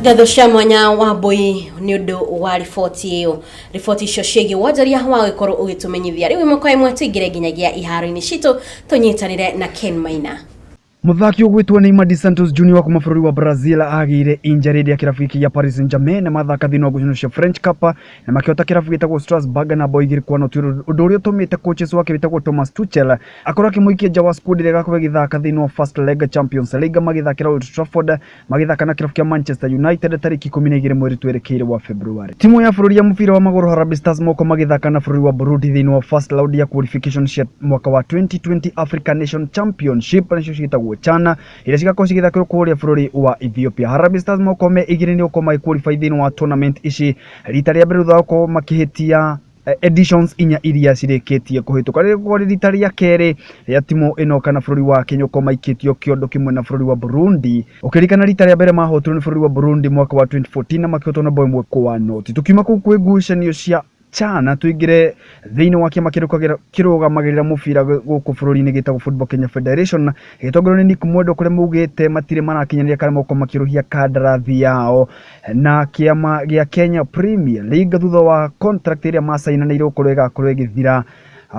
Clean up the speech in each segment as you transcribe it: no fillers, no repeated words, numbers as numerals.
Ngatho cia mwanya wa Mbui nĩ ũndũ wa riboti ĩyo, riboti icio ciĩgiĩ wonjoria wa gũkorwo ũgĩtũmenyithia. Rĩu ĩmwe kwa ĩmwe tũingĩre nginyagia iharo-inĩ citũ tũnyitanĩre na Ken Maina. Mũthaki ũgwĩtwo Neymar dos Santos Junior wa kuma bũrũri wa Brazil agĩire injury hĩndĩ ya kĩrabu gĩkĩ gĩa Paris Saint-Germain na mathaka thĩinĩ wa ngucanio cia French Cup na makĩhota kĩrabu gĩtagwo Strasbourg na bao 2-0. Ũndũ ũrĩa ũtũmĩte coaches wake wĩtagwo Thomas Tuchel akorwo akĩmũikia nja wa squad ĩrĩa ĩgakorwo ĩgĩthaka thĩinĩ wa first leg Champions League magĩthakĩra Old Trafford magĩthaka na kĩrabu kĩa Manchester United tarĩki 12 mweri twerekeire wa February. Timu ya bũrũri ya mũbira wa magũrũ Harambee Stars moko magĩthaka na bũrũri wa Burundi thĩinĩ wa first round ya qualification cia mwaka wa 2020 Africa Nation Championship nacio ciĩtagwo CHAN iria cigakorwo cigĩthakĩrwo kũrĩa bũrũri wa Ethiopia. Harambee Stars moko me igĩrĩ nĩ gũkorwo magĩqualify thĩinĩ wa tournament ici rita rĩa mbere thutha wa gũkorwo makĩhĩtia editions inya iria cirĩkĩtie kũhĩtũka. Rĩrĩ rĩ rita rĩa kerĩ rĩa timu ĩno kana bũrũri wa Kenya ũkorwo maikĩtio kĩondo kĩmwe na bũrũri wa Burundi. Ũkĩririkana rita rĩa mbere mahotirwo nĩ bũrũri wa Burundi mwaka wa 2014 na makĩhotwo na bao 1-0. Tukiuma kũu kwĩ ngucanio cia CHAN tuingire thĩinĩ wa kĩama kĩrĩa kĩrũgamagĩrĩra mũbira gũkũ bũrũri-inĩ gĩtagwo Football Kenya Federation gĩtongorio nĩ Nick Mwendwa kũrĩa maugĩte matirĩ marakinyanĩria kana moko makĩrũhia kandarathi yao na kĩama gĩa Kenya Premier League thutha wa contract ĩrĩa macainanĩire gũkorwo ĩgakorwo ĩgĩthira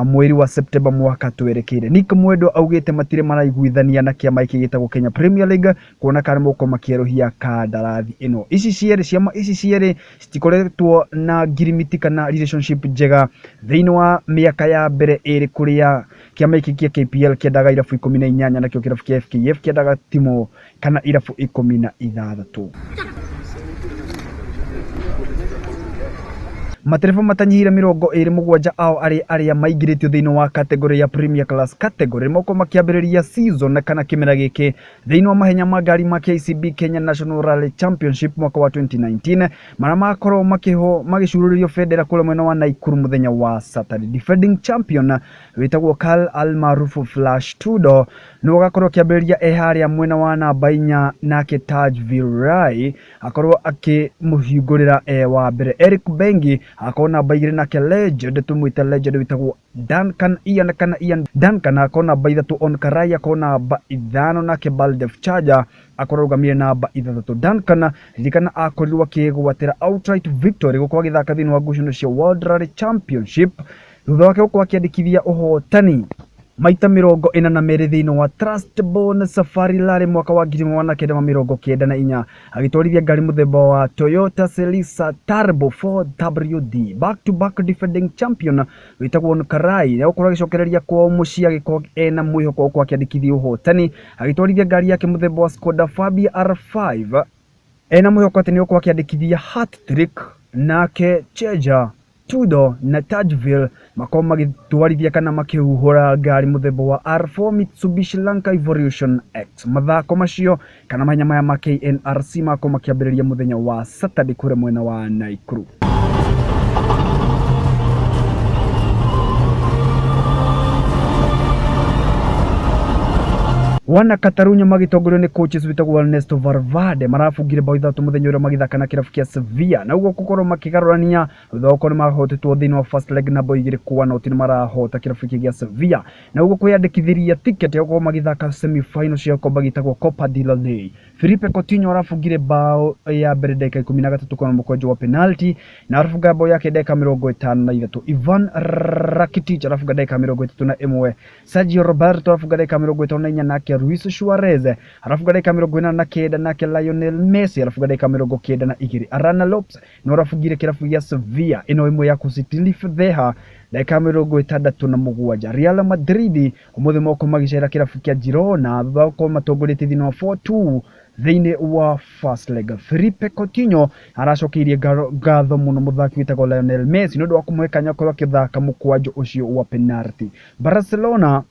mweri wa September mwaka twerekeire. Nick Mwendwa augĩte matirĩ maraiguithania na kĩama gĩkĩ gĩtagwo Kenya Premier League kuona kana moko makĩerũhia kandarathi ĩno. Ici cierĩ ciama ici cierĩ citikoretwo na ngirimiti kana relationship njega thĩinĩ wa mĩaka ya mbere ĩrĩ kũrĩa kĩama gĩkĩ kĩa KPL kĩendaga irabu 18 nakĩo kĩrabu kĩa FKF kĩendaga timu kana irabu 16. Matereba matanyihire 27 ao arĩa maingĩrĩtio thĩinĩ wa category ya Premier Class category moko makĩambĩrĩria season kana kĩmera gĩkĩ thĩinĩ wa mahenya ma ngari ma KCB Kenya National Rally Championship mwaka wa 2019 marĩa makorwo magĩcurũrĩrio bendera kũrĩa mwena wa Nakuru mũthenya wa Saturday. Defending champion wĩtagwo Karl almaarufu Flash Tudor nĩwe ũgakorwo akĩambĩrĩria e harĩa mwena wa namba 4, nake Tajvir Rai akorwo akĩmũhingũrĩra e wa mbere. Eric Bengi akorwo namba 2, nake legend tũmwĩte legend wĩtagwo Duncan Ian kana Ian Duncan akorwo namba 3, On Karai akorwo namba 5, nake Baldev Charger akorwo arũgamire namba 6. Duncan ririkana akorirwo akĩgwatĩra outright victory gũkorwo agĩthaka thĩinĩ wa ngucanio cia World Rally Championship thutha wake gũkorwo akĩandĩkithia ũhotani maita 42 thĩinĩ wa Trustbone Safari Rally mwaka wa 1994 agĩtwarithia ngari mũthemba wa Toyota Celisa Turbo 4WD. Back to back defending champion wĩtagwo Karai nĩegũkorwo agĩcokereria kwao mũciĩ agĩkorwo ena mwĩhoko wa gũkorwo akĩandĩkithia ũhotani agĩtwarithia ngari yake mũthemba wa Skoda Fabia R5 ena mwĩhoko atĩ nĩegũkorwo akĩandĩkithia hat-trick. Nake Cheja Tudor na Tajville makorwo magĩtwarithia kana makĩhuhũra ngari mũthemba wa R4 Mitsubishi Lanka Evolution X. Mathako macio kana mahenya maya ma KNRC makorwo makĩambĩrĩria mũthenya wa Saturday kũrĩa mwena wa Nakuru. Wana Catalunya magĩtongorio nĩ coaches wĩtagwo Ernesto Valverde marabungire bao 3 mũthenya ũrĩa magĩthaka na kĩrabu kĩa Sevilla na ũguo gũkorwo makĩgarũrania thutha wa gũkorwo nĩmahotetwo thĩinĩ wa first leg na bao 2-0 nĩmarahota kĩrabu gĩkĩ gĩa Sevilla na ũguo kwĩyandĩkithĩria ticket ya gũkorwo magĩthaka semi final cia gĩkombe gĩtagwo Copa del Rey. Filipe Coutinho arabungire bao ya mbere ndagĩka 13 kwa mũkwanjũ wa penalty na arabunga bao yake ndagĩka 53. Ivan Rakitic arabunga ndagĩka 31. Sergio Roberto arabunga ndagĩka 54, nake Luis Suarez arafunga ndagĩka 89, nake Lionel Messi arafunga ndagĩka 92. Arana Lopes nĩwe arabungire kĩrabu gĩa Sevilla ĩno ĩmwe ya Kusitili Fedheha ndagĩka 67. Real Madrid ũmũthĩ moko magĩcera kĩrabu kĩa Girona thutha wa gũkorwo matongoretie thĩinĩ wa 4-2 thĩinĩ wa first leg. Filipe Coutinho aracokeirie ngatho mũno mũthaki wĩtagwo Lionel Messi nĩ ũndũ wa kũmũhe kanya gũkorwo akĩthaka mũkwanjũ ũcio wa penalty. Barcelona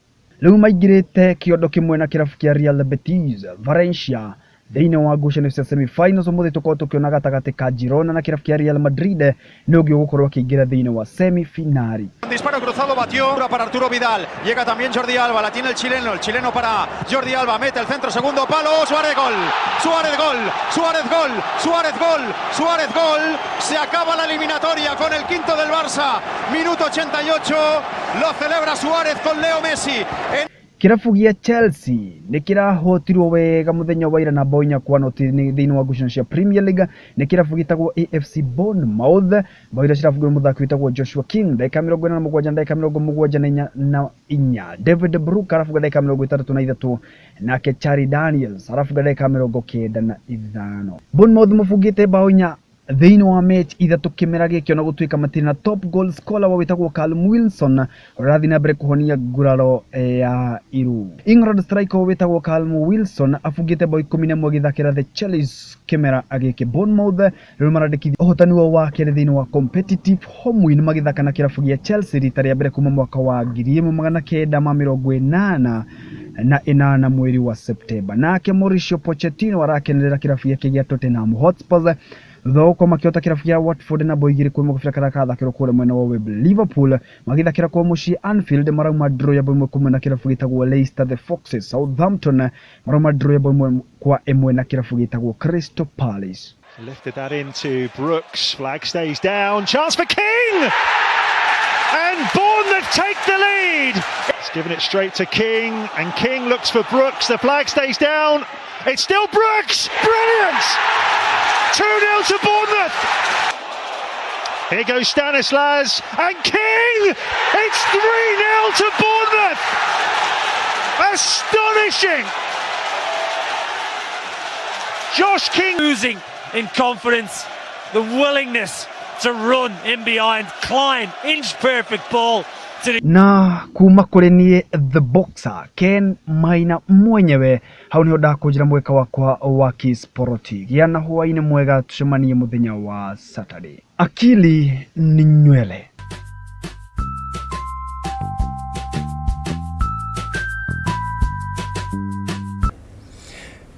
rĩu maingĩrĩte kĩondo kĩmwe na kĩrabu kĩa Real Betis Valencia thĩinĩ wa ngucanio cia semi-finals. Ũmũthĩ tũkorwo tũkĩona gatagatĩ ka Girona na kĩrabu kĩa Real Madrid nĩ ũngĩ ũgũkorwo akĩingĩra thĩinĩ wa semi-finali. Disparo cruzado, batió para Arturo Vidal. Llega también Jordi Alba, la tiene el chileno para Jordi Alba, mete el centro, segundo palo, Suárez gol, Suárez gol, Suárez gol, Suárez gol, Suárez gol. Se acaba la eliminatoria con el quinto del Barça. Minuto 88, lo celebra Suárez con Leo Messi. En... Kĩrabu gĩa Chelsea nĩ kĩrahotirwo wega mũthenya wa ira na bao 4-0 thĩinĩ wa ngucanio cia Premier League nĩ kĩrabu gĩtagwo AFC Bournemouth. Bao iria cirabungirwo mũthaki wĩtagwo Joshua King ndagĩka 47 na ndagĩka 74. David Brooke arafunga ndagĩka 63, nake Charlie Daniels arafunga ndagĩka 95. Bournemouth mabungĩte bao 4 thĩinĩ wa match 3 kĩmera gĩkĩ, ona gũtuĩka matirĩ na top goal scorer wa wĩtagwo Callum Wilson ũrathiĩ na mbere kũhonia nguraro ya iru. England striker wĩtagwo Callum Wilson abungĩte bao 11 agĩthakĩra the Chelseas kĩmera gĩkĩ. Bournemouth rĩu marandĩkithia ũhotani wao wa kerĩ thĩinĩ wa competitive home win magĩthaka na kĩrabu gĩa Chelsea rita rĩa mbere kuma mwaka wa 1988 mweri wa Septemba. Nake Mauricio Pochettino arakenerera kĩrabu gĩake gĩa Tottenham Hotspurs thutha wa gũkorwo makĩhota kĩrabu kĩa Watford na bao 2-1 gabira karĩa kathakĩrwo kũrĩa mwena wa Wembley. Liverpool magĩthakĩra kwao mũciĩ Anfield marauma draw ya bao 1-1 na kĩrabu gĩtagwo Leicester the Foxes. Southampton marauma draw ya bao 1-1 na kĩrabu gĩtagwo Crystal Palace. Lifted that into Brooks, flag stays down, chance for King! And Bournemouth take the lead! It's given it straight to King, and King looks for Brooks, the flag stays down, it's still Brooks! Brilliant! 2-0 to Bournemouth! Here goes Stanislas, and King! It's 3-0 to Bournemouth! Astonishing! Josh King oozing in confidence, the willingness to run in behind Klein, inch perfect ball to the Na kuma kũrĩ niĩ the boxer Ken Maina mwenyewe, hau niho ndakũnjĩra mweka wakwa wa kisporti. Gĩa na hwaĩ-inĩ mwega, tucemanie mũthenya wa Saturday. Akili ni nywele.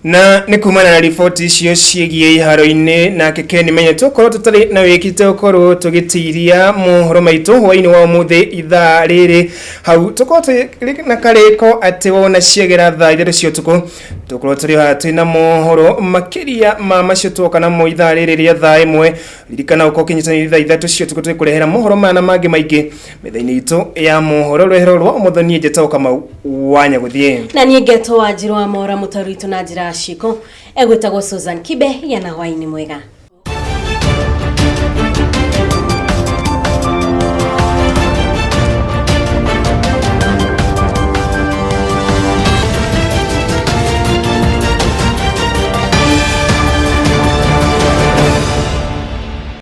Na nĩ kumana na riboti icio ciĩgiĩ iharo-inĩ nake Ken Menye tũkorwo tũtarĩ na wĩkĩte ũkorwo tũgĩtiria mohoro maitũ hwaĩ-inĩ wa ũmũthĩ ithaa rĩrĩ hau tũkorwo tũrĩ na karĩko atĩ wona ciagera thaa 3 cia ũtukũ tũkorwo tũrĩ haha twĩna mohoro makĩria ma macio tuoka namo ithaa rĩrĩ rĩa thaa 1. Ririkana ũkorwo ũkĩnyitanĩra thaa 3 cia ũtukũ tũkũrehera mohoro maya na mangĩ maingĩ metha-inĩ itũ ya mohoro rwehero rwa ũmũthĩ. Niĩ njĩtagwo Kamau wa Nyagũthiĩ na niĩ ngetwo Wanjiru wa Mora mũtaru witũ na njĩra ya ciĩko egwĩtagwo Susan Kibe. Gĩa na hwaĩ-inĩ mwega.